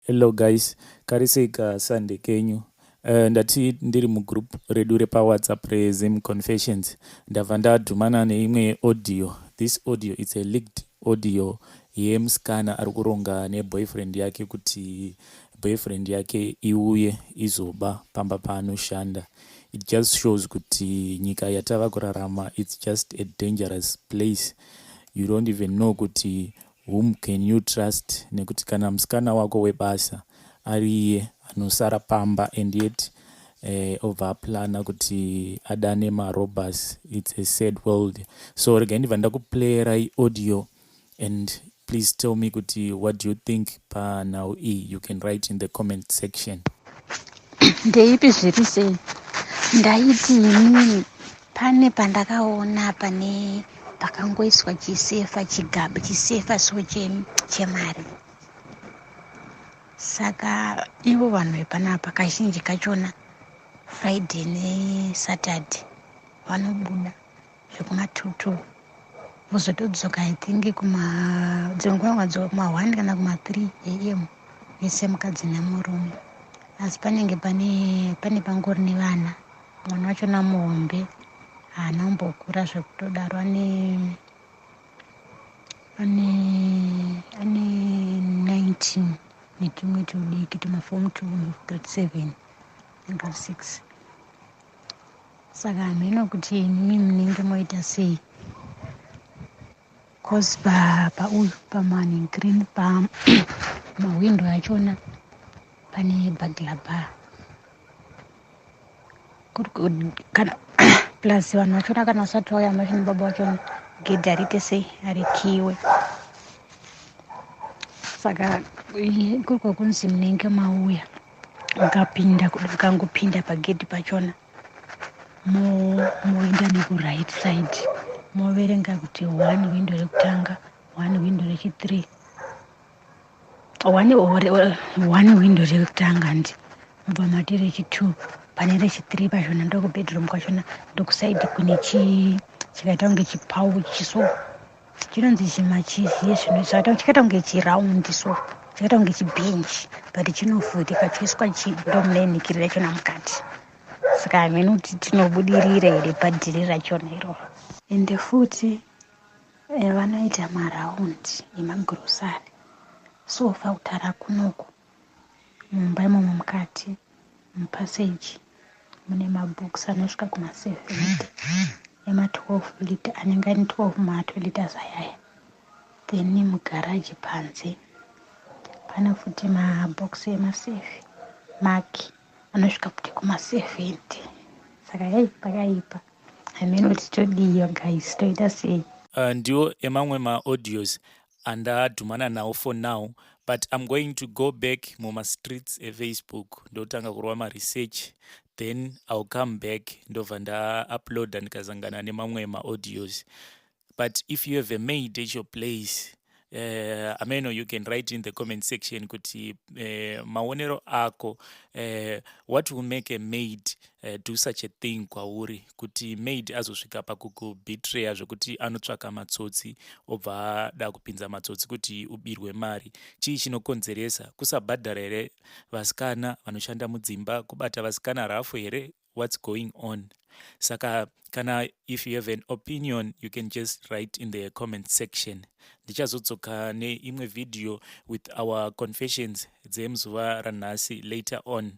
Hello guys, karisei ka Sunday kenyu. Ndati ndiri mugroup redu repaWhatsApp reZim Confessions, ndabva ndadhumana neimwe audio. This audio, it's a leaked audio yemusikana ari kuronga neboyfriend yake kuti boyfriend yake iuye izoba pamba paanoshanda. It just shows kuti nyika yatava kurarama, it's just a dangerous place. You don't even know kuti whom can you trust, nekuti kana musikana wako webasa ariye anosara pamba and yet obva aplana kuti adane marobbers, it's a sad world. So regai ndibva ndakuplayerai audio and please tell me kuti what do you think panhau iyi. You can write in the comment section. Ndeipi, zviri sei? Ndaiti inini pane pandakaona pane pakangoiswa chisefa, chigaba, chisefa so chemari. Saka ivo vanhu vepanapa kazhinji kachona Friday neSaturday vanobuda zvekuma 2 2, vozotodzoka, I think kuma dzimwe nguva vadzoka kuma 1 kana kuma 3 a.m. vese mukadzi nemurume. Asi panenge pane pangori nevana. Mwana wachona muhombe, haana kumbokura zvekutodaro, ane 19 netumwe tudiki tumaform 2, grade 7 negrade 6. Saka hameno kuti imimi munenge moita sei, cause pauyu pamanning green, pamahwindo achona pane burglar bar kana plus vanhu vachona kana vasati vauya machona, baba vachona, gedhi harite sei, harikiwe. Saka kuri kwakunzi munenge mauya, mukapinda, mukangopinda pagedhi pachona, moenda nekuright side, moverenga kuti one window rekutanga, one window rechi3, one window rekutanga, ndi mobva mati rechi2, pane rechi3 pachona ndokubedroom kwachona. Ndokuside kune chikaita kunge chipauchi so, chinonzi chimachiziye zvino, chakaita kunge chiraundi so, chakaita kunge chibhenji, but chinovhurika, choiswa, ndomunoinikiri rachona mukati. Saka hameno kuti tinobudirira here padhiri rachona iroro. Ende futi vanoita maraundi emagrosari. Sofa kutara kunoku mumba imomo, mukati mupassage mune mabhokisi anosvika kuma70 ema12 liter, anenge ane 12 ma2 liters ayaya. Then mugaraji panze pane futi mabhokisi emasefi maki anosvika futi kuma70. Saka yai, pakaipa. Hameno kuti todiwa guys, toita sei? Ndiwo emamwe maaudios andadhumana nawo for now, but I'm going to go back mumastreets eFacebook, ndotanga kurova maresearch, then I'll come back, ndobva ndauploada ndikazangana nemamwe maaudios. But if you have a maid at your place, ameno, you can write in the comment section kuti maonero ako, what will make a maid do such a thing kwauri, kuti maid azosvika pakukubetreya zvekuti anotsvaka matsotsi, obva ada kupinza matsotsi kuti ubirwe mari. Chii chinokonzeresa? Kusabhadhara here vasikana vanoshanda mudzimba? Kubata vasikana rafu here? What's going on? Saka kana if you have an opinion, you can just write in the comment section. Ndichazodzoka neimwe video with our confessions dzemuzuva ranhasi later on.